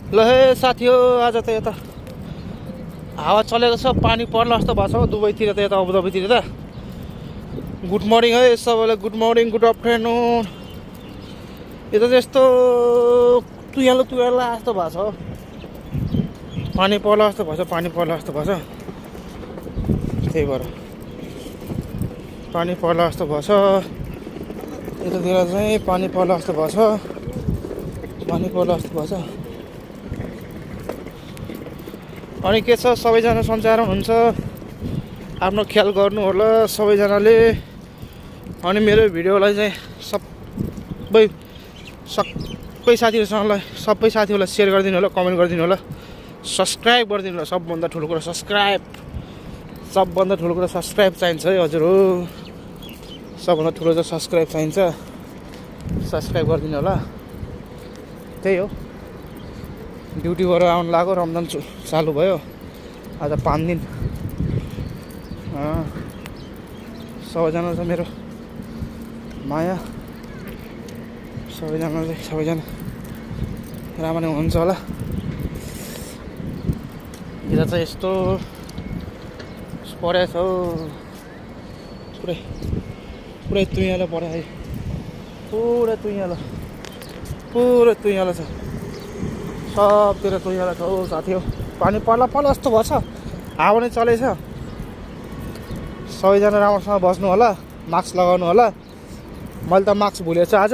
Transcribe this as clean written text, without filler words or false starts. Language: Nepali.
ल हे साथी हो, आज त यता हावा चलेको छ, पानी पर्ला जस्तो भएको छ दुबईतिर त, यता अबुधाबीतिर त। गुड मर्निङ है सबैलाई, गुड मर्निङ, गुड आफ्टरनुन। यता चाहिँ यस्तो तुयालो जस्तो भएको छ, पानी पर्ला जस्तो भएको छ, पानी पर्ला जस्तो भएको छ। त्यही भएर पानी पर्ला जस्तो भएको छ यतातिर चाहिँ, पानी पर्ला जस्तो भएको छ, पानी पर्ला जस्तो भएको छ। अनि के छ, सबैजना सन्चै हुनुहुन्छ, आफ्नो ख्याल गर्नु होला सबैजनाले। अनि मेरो भिडियोलाई चाहिँ सबै साथीहरूलाई सेयर गरिदिनु होला, कमेन्ट गरिदिनु होला, सब्सक्राइब गरिदिनु होला। सबभन्दा ठुलो कुरा सब्सक्राइब चाहिन्छ है हजुर हो। सबभन्दा ठुलो चाहिँ सब्सक्राइब चाहिन्छ, सब्सक्राइब गरिदिनु होला। त्यही हो, ड्युटीबाट आउनु लाग्यो, रमजान चालु भयो आज 5 दिन। सबैजना चाहिँ मेरो माया, सबैजना राम्रै हुनुहुन्छ होला। यता चाहिँ यस्तो परेको छ हौ, पुरै तुइयालो पऱ्यो, पुरै तुइयालो छ, सबतिर तुइयालो छ हौ साथी हो। पानी पर्ला जस्तो भएको छ, हावा नै चलेछ। सबैजना राम्रोसँग बस्नु होला, मास्क लगाउनु होला। मैले त मास्क भुलेछु आज।